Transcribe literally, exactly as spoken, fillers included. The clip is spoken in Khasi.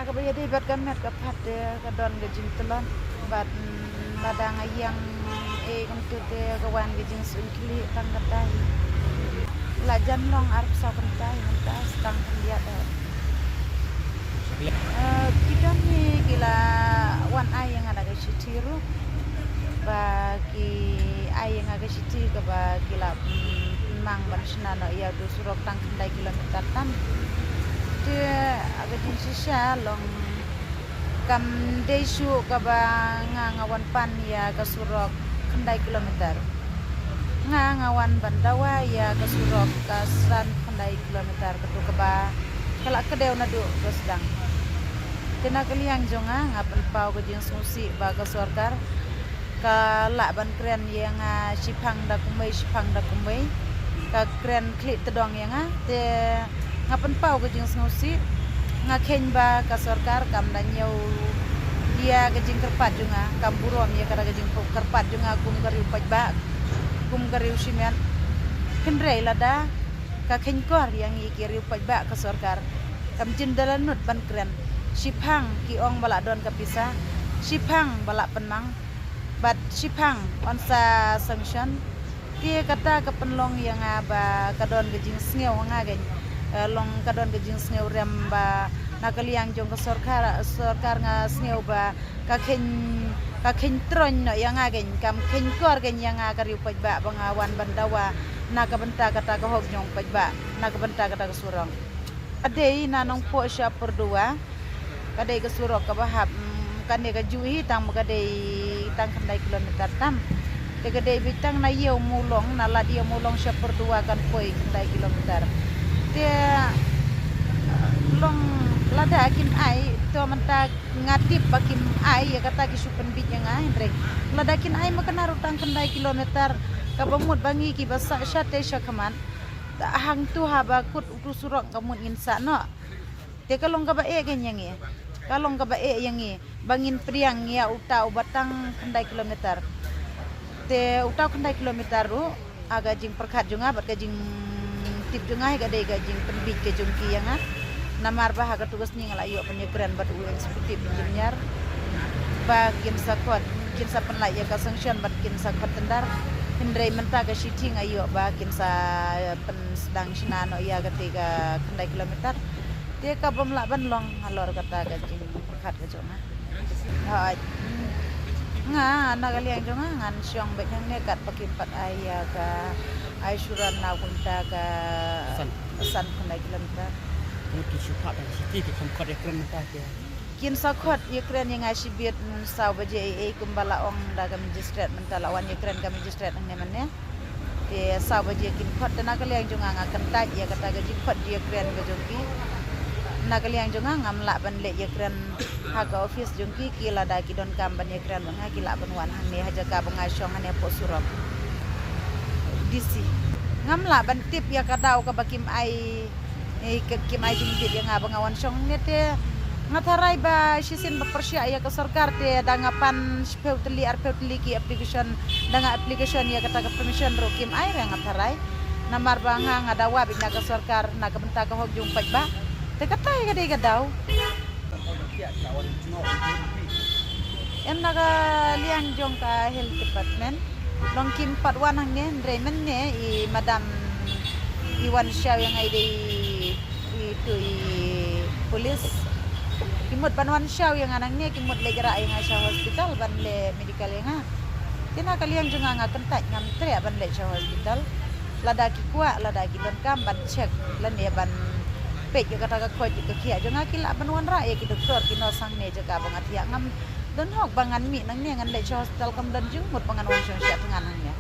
Kaba ïadei bad ka met ka phad te ka don ka jingtlot bad, mm, lada nga ïeng, eh, kumtu te ka wan ka jingsuiñ khlieh tang katai. La jan long arphew saw kynta mynta, sa tang khyndiat. Eh, ki don hi ki la wan ai ïa nga da ka shithi ruh ba ki ai ïa nga ka shithi kaba ki la, mm, pynmang ban shna noh ïa utu u surok tang khyndai kilometer tam. Te ka jingshisha long kam dei shuh kaba nga, nga wan pan ïa ka surok khyndai kilometer. Nga, nga wan ban dawa ïa ka surok ka san khyndai kilometer, katu kaba ka la kdew naduh ka sdang. Te na ka liang jong nga, nga pynpaw ka jingsngewsih ba ka sorkar ka lah ban kren ïa nga shiphang da kumwei, shiphang da kumwei. Ka kren khlieh tdong ïa nga, te nga pynpaw ka jingsngewsih. Nga kheiñ ba ka sorkar kam da ñiew ïa ka jingkyrpad jong nga, kam burom ïa kata ka jingkyrpad jong nga kum ka riew paidbah, kum ka riew shimet. Hynrei lada ka kheiñkor ïa ngi ki riew paidbah ka sorkar, kam jin da la nud ban kren. Shiphang ki ong ba la don ka pisa, shiphang ba la pynmang, bad shiphang yn sa sanction. Te kata ka pynlong ïa nga ba ka don ka jingsngew ha nga keiñ. Eh, long ka don ka jingsngew rem ba na ka liang jong ka sorkar, sorkar nga sngew ba ka kheiñ, ka kheiñ troiñ noh ïa nga keiñ, kam kheiñkor keiñ ïa nga ka riew paidbah ba nga wan ban dawa na ka bynta kata ka hok jong paidbah, na ka bynta kata ka surok. Ka dei na Nongpoh sha Pyrduwa. Ka dei ka surok kaba hap, mm, kane ka juh hi tang ba ka dei tang khyndai kilometer tam. Te ka dei beit tang na Ïew Mawlong, na lad Ïew Mawlong sha Pyrduwa kan poi khyndai kilometer. Te long lada kim ai, to mynta nga tip ba kim ai ïa kata ki shu pynbit ïa nga, hynrei lada kin ai ma kane ruh tang khyndai kilometer, kaba mut ba ngi kiba sah shatei shakhmat, hangtu haba kut utu surok ka mut ngin sah noh. Te ka long kaba eh keiñ ïa ngi. Ka long kaba eh ïa ngi ba ngin pdiang ïa uta uba tang khyndai kilometer. Te uta u khyndai kilometer ruh, ha ka jingpyrkhat jong nga bad ka jingtip jong nga hi ka dei ka jingpynbit ka jong ki ïa nga. Namar ba ha katu ka sngi nga la ïoh pynïakren bad u executive engineer ba kin sa khot, kin sa pynlait ïa ka sanction bad kin sa khot tender. Hynrei mynta ka shithi nga ïoh ba kin sa pynsdang shna noh ïa kata ka khyndai kilometer. Te ka bym lah ban long halor kata ka jingpyrkhat ka jong nga. Hooid. Nga, na ka liang jong nga ngan shong beit hangne katba kim pat ai ïa ka assurance na u kumta ka san, san khyndai kilometer. Ki shu phah da ka shithi, ki kham khot ïakren mynta ki. Kin sa khot ïakren ïa nga shibit, mm, saw baje ei ei kumba la ong da ka magistrate mynta, la wan ïakren ka magistrate hangne mynne. Te saw baje kin khot, te na ka liang jong nga nga kyntait ïa kata ka jingkhot jingïakren ka jong ki. Na ka liang jong nga ngam lah ban leit ïakren ha ka office jong ki, ki lada ki donkam ban ïakren bad nga ki lah ban wan hangne ha jaka ba nga shong hangne hapoh surok D C. Ngam lah ban tip ïa ka daw kaba kim ai, eh, ka, kim ai jingbit ïa nga ba nga wan shong hangne, te nga tharai ba shisien ba pyrshah ïa ka sorkar te da nga pan shiphew tylli arphew tylli ki application, da nga application ïa kata ka permission ruh kim ai re, nga tharai. Namar ba nga, nga dawa beit na ka sorkar na ka bynta ka hok jong paidbah. Te kata hi ka dei ka daw. Em, na ka liang jong ka health department, long kim pat wan hangne, hynrei mynne i madam i wan shaw ïa nga i dei itu i police. Ki mut ban wan shaw ïa nga nangne, ki mut leit rah ïa nga sha hospital ban leh medical ïa nga. Te na ka liang jong nga nga kyntait, ngam treh ban leit sha hospital. Lada ki kwah, lada ki donkam ban check lane ban peit ïa kata ka khoit ka khiah jong nga, ki lah ban wanrah ïa ki doktor ki nurse hangne jaka ba nga thiah. Ngam don hok ba ngan mih nangne ngan leit sha hospital, kam don jingmut ba ngan wan shong sha thngan hangne.